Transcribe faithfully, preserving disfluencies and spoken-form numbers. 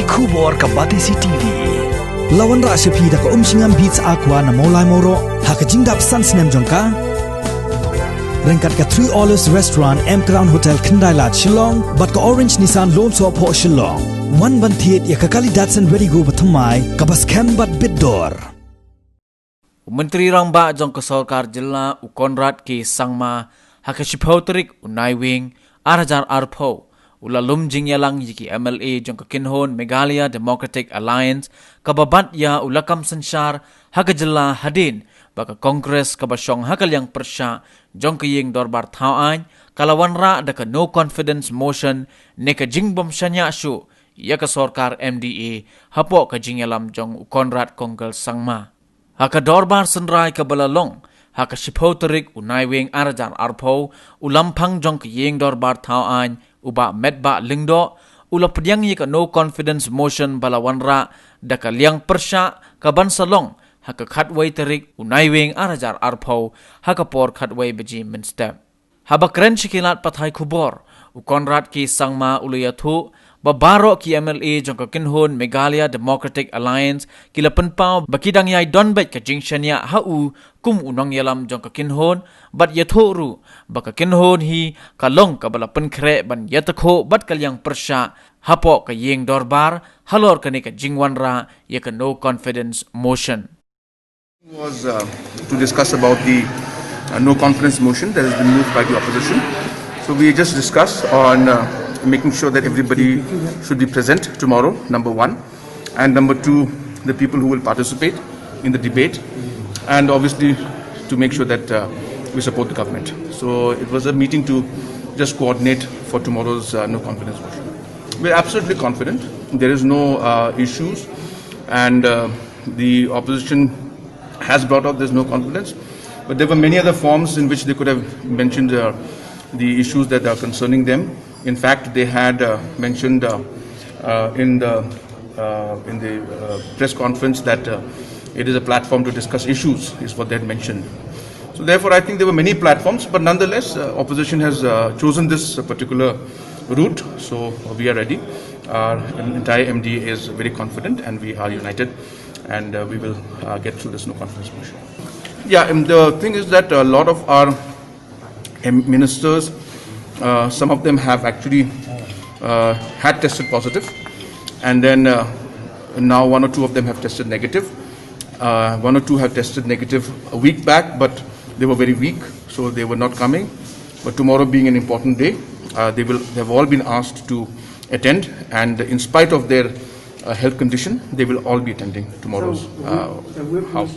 Khubor ka Batesi T V. La wanrah sha phi da ka Umshngam Beats Aqua na Mawlai Mawroh ha ka jingdap san snem jong ka. Ryngkat ka Three Olives Restaurant, M Crown Hotel, Khyndai Lad, Shillong, bad ka Orange Nissan Lone Soh Phoh, Shillong. Wan ban thied ïa ka kali Datsun Redi-GO bathymmai kaba skhem bad bit dor. U Myntri Rangbah jong ka Sorkar Jylla, u Conrad K Sangma, ha ka shiphew tarik u Naiwieng ar hajar arphew, u la lum jingïalang ïa ki M L A jong ka kynhun Meghalaya Democratic Alliance, kaba bat ïa u lakam synshar ha ka jylla, hadien ba ka Congress kaba shong ha ka liang pyrshah jong ka Ïing Dorbar Thawaiñ ka la wanrah da ka no confidence motion, ne ka jingbym shaniah shuh ïa ka sorkar M D A, hapoh ka jingïalam jong u Conrad Kongkel Sangma. Ha ka dorbar synrai kaba la long ha ka shiphew tarik u Naiwieng ar hajar arphew, u lamphang jong ka Ïing Dorbar Thawaiñ, u Bah Metbah Lyngdoh, u la pdiang ïa ka no confidence motion ba la wanrah da ka liang pyrshah, kaban sa long ha ka khatwei tarik u Naiwieng ar hajar arphew, ha ka por khatwei baje mynstep. Haba kren sha ki lad pathai khubor, u Conrad K Sangma u la ïathuh ba baroh ki M L A jong ka kynhun Meghalaya Democratic Alliance ki la pynpaw ba ki dang ïai don beit ka jingshaniah ha u kum u nongïalam jong ka kynhun, bad ïathuh ruh ba ka kynhun hi ka long kaba la pynkhreh ban ïatakhuh bad ka liang pyrshah hapoh ka Ïing Dorbar halor kane ka jingwanrah ïa ka no confidence motion. Was, uh, to discuss about the, uh, no confidence motion that has been moved by the opposition. So we just discussed on, uh, making sure that everybody should be present tomorrow, number one. And number two, the people who will participate in the debate. And obviously, to make sure that, uh, we support the government. So it was a meeting to just coordinate for tomorrow's, uh, no confidence motion. We're absolutely confident. There is no, uh, issues. And, uh, the opposition has brought out there's no confidence. But there were many other forms in which they could have mentioned, uh, the issues that are concerning them. In fact, they had, uh, mentioned, uh, uh, in the, uh, in the, uh, press conference that, uh, it is a platform to discuss issues, is what they had mentioned. So therefore, I think there were many platforms, but nonetheless, uh, opposition has, uh, chosen this, uh, particular route. So we are ready. Our entire M D A is very confident, and we are united, and, uh, we will, uh, get through this no confidence motion. Yeah, and the thing is that a lot of our, um, ministers, uh, some of them have actually, uh, had tested positive, and then, uh, now one or two of them have tested negative. Uh, one or two have tested negative a week back, but they were very weak, so they were not coming. But tomorrow being an important day, uh, they will, they've all been asked to attend, and in spite of their, uh, health condition, they will all be attending tomorrow's, uh, House.